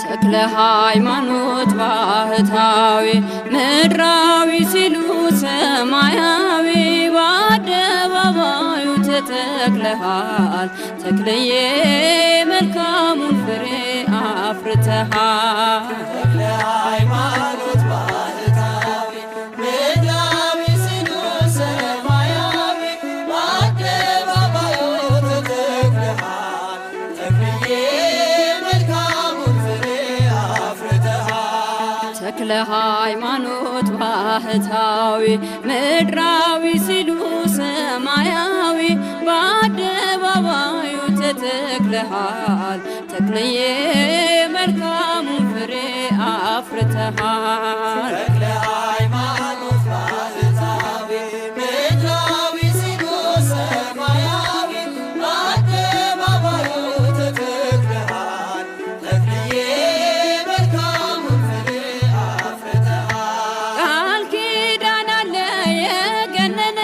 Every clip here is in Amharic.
ተክለ ሃይማኖት ባህታዊ ምድራዊ ሲሉ ሰማያዊ በአደባባዩ ተተክለሃል ተክልዬ መልካሙን ፍሬ አፍርተሃል። ተክለ ሃይማኖት ባህታዊ ምድራዊ ሲሉ ሰማያዊ በአደባባዩ ተተክለሃል ተክልዬ መልካሙን ፍሬ አፍርተሃል። ተክለ ሃይማኖት ባህታዊ ምድራዊ ሲሉ ሰማያዊ በአደባባዩ ተተክለሃል ተክልዬ መልካሙን ፍሬ አፍርተሃል። ተክለ ሃይማኖት ባህታዊ ምድራዊ ሲሉ ሰማያዊ በአደባባዩ ተተክለሃል ተክልዬ መልካሙን ፍሬ አፍርተሃል። ቃል ኪዳን አለ የገነነ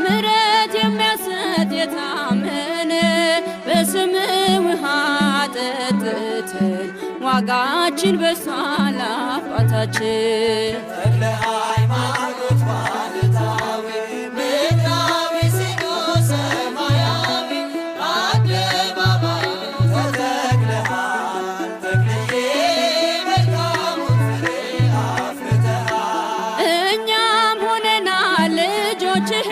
ምሕረት የሚያሰጥ የታመነ በስም ውሃ ጠጥተን ዋጋችን በሷል አባታችን። ተክለ ሃይማኖት ባህታዊ ምድራዊ ሲሉ ሰማያዊ በአደባባዩ ተተክለሃል ተክልዬ መልካሙን ፍሬ አፍርተሃል። እኛም ሆነናል ልጆችህ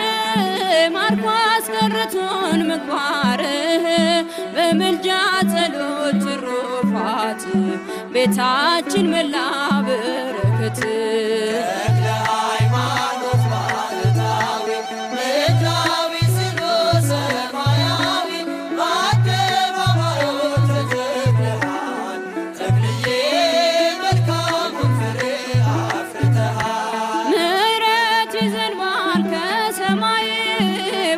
ማርኮ አስቀርቶን ምግባርህ በምልጃ ጸሎት ትሩፋት ቤታችን መላ በረከት። ተክለ ሃይማኖት ባህታዊ ምድራዊ ሲሉ ሰማያዊ በአደባባዩ ተተክለሃል ተክልዬ መልካሙን ፍሬ አፍርተሃል። ምሕረት ይዘንባል ከሰማይ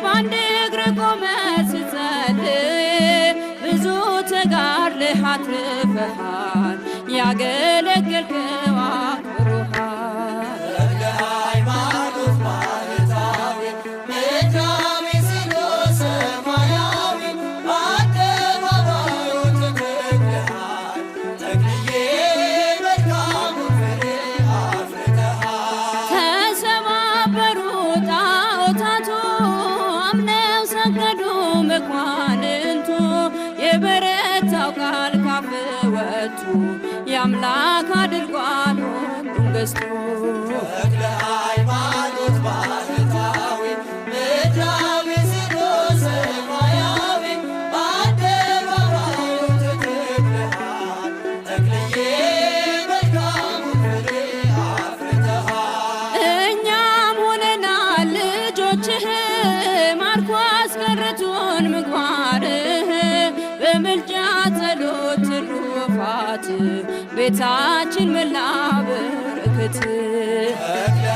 በአንድ እግር ቆመህ ስትጸልይ ብዙ ተጋድለህ አትርፈሃል ያገለገልከው አክብሮሃል። ተክለ ሃይማኖት ባህታዊ ምድራዊ ሲሉ ሰማያዊ በአደባባዩ ተተክለሃል ተክልዬ መልካሙን ፍሬ አፍርተሃል። ተሰባበሩ ጣዖታቱ አምነው ሰገዱ መኳንንቱ የበረታው ቃል ካፍ ወጥቶ የአምላክ አድርጓል ሁሉን ገዝቶ። ተክለ ሃይማኖት ባህታዊ ምድራዊ ሲሉ ሰማያዊ በአደባባዩ ተተክለሃል ተክልዬ መልካሙን ፍሬ አፍርተሃል። እኛም ሆነናል ልጆችህ ማርኮ አስቀርቶን ምግባርህ በምልጃ ጸሎት ትሩፋት ቤታችን መላ በረከት። ተክለ